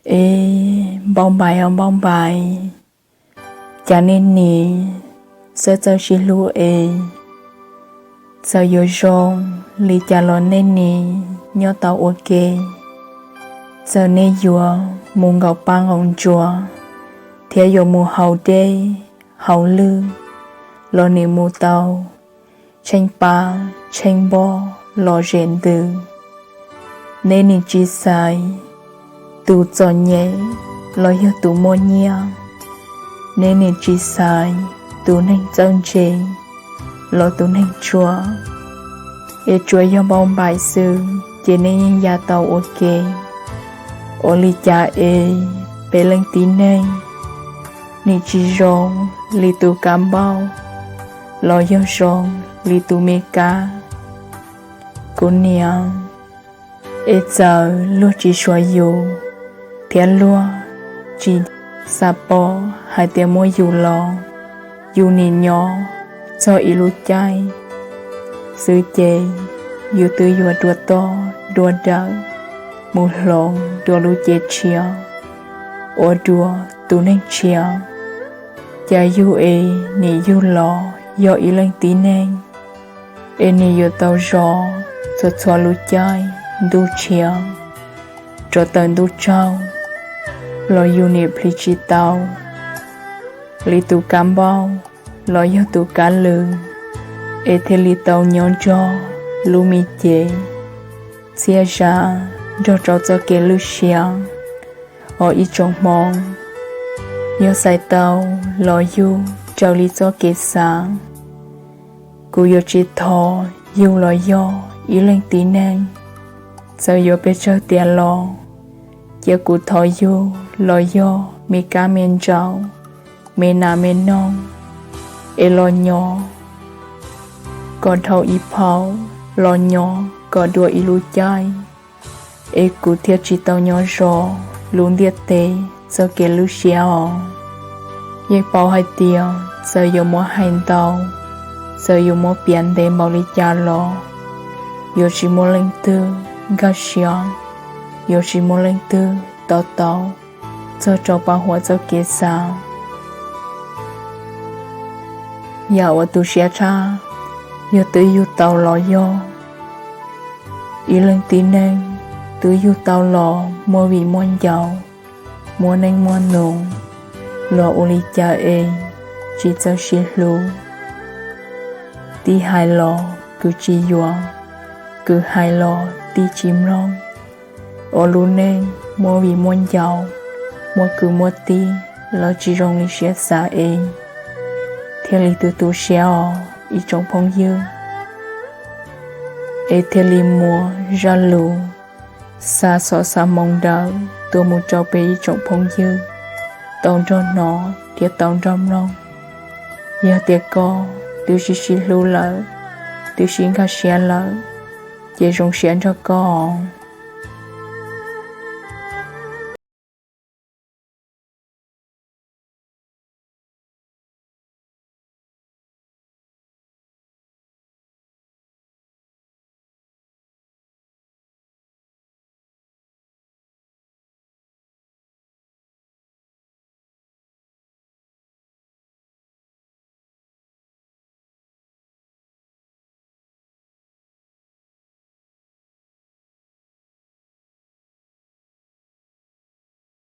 Es npauj npaim os npauj npaim, cas nej nim xav txawj sib hlub es, txawm yuav zoo li cas los nej nim nyob tau ua ke. Txawm nej yuav mus nkaum pab nkaum ntsuav, thiab yuav mus haus dej haus lwj, los nim mus tau tsheej pab tsheej npoj los zem ntws. Nej nim tsis xaiv tus txom nyem los yog tus muaj nyiaj, nej nim tsis xaiv tus neeg txawj ntse los tus neeg tshuav, es tsuas yog npauj npaim xwb ces nej yeej ya tau ua ke. Ua li cas es peb leej tib neeg nim tsis zoo li tus kav npauj los yog zoo li tus me kab? Kuv niam, es txawm luag tsis suav yus thiab luag tsis xav pom hais tias muaj yus los, yus nim nyob txog ib lub caij xwb ces yus twb yuav dua toj dua dawm mus hloov dua lub cev tshiab, ua dua tus neeg tshiab. Cas yug es nim yug los yog ib leej tib neeg, es nim yuav tau zov txhua txhua lub caij ntuj tshiab rov tawm ntuj tsaug, los yus nim plhis tsis tau li tus kav npauj los yog tus kav lwj, es thiaj li tau nyob nrog lub me cev txhiab zam nrog rau txoj kev lwj siab. Os ib tsoom hmoob, yog xaiv tau los yug raws li txoj kev xav. Kuv yuav tsis thov yug los yog ib leej tib neeg, txawm yuav pes tsawg tiam los, cia kuv thov yug los yog me kab me ntsaum, me nas me noog, es los nyob kom dhau ib phau, los nyob kom dua ib lub caij, es kuv thiaj tsis tau nyob zov lub ntiaj teb txoj kev lwj siab os. Yeej paub hais tias txawm yuav muab hais ntau, txawm yuav muab piav ntev npaum li cas los, yuav tsis muaj leej twg nkag siab, yuav tsis muaj leej twg to taub txog rau paj huam txoj kev xav. Yam uas tu siab tshaj, yog twb yug tau los yog ib leej tib neeg, twb yug tau los muaj viv muaj ncaus, muaj neej muaj nus, los ua li cas es tsis txawj sib hlub. Tib hais los kwv tsis yuav, kwv hais los tij tsis mloog. Ua lub neej muaj viv muaj ncaus, muaj kwv muaj tij los tsis zoo li siab xav es thiaj li tu tu siab os ib tsoom phooj ywg. Es thiaj li muab zaj lus xa xov xa moo ntawd tuaj mus rau peb ib tsoom phooj ywg tau nrog hnov thiab tau nrog mloog. Yog tias koj twb sib sib hlub lawm, twb sib nkag siab lawm, ces zoo siab nrog koj.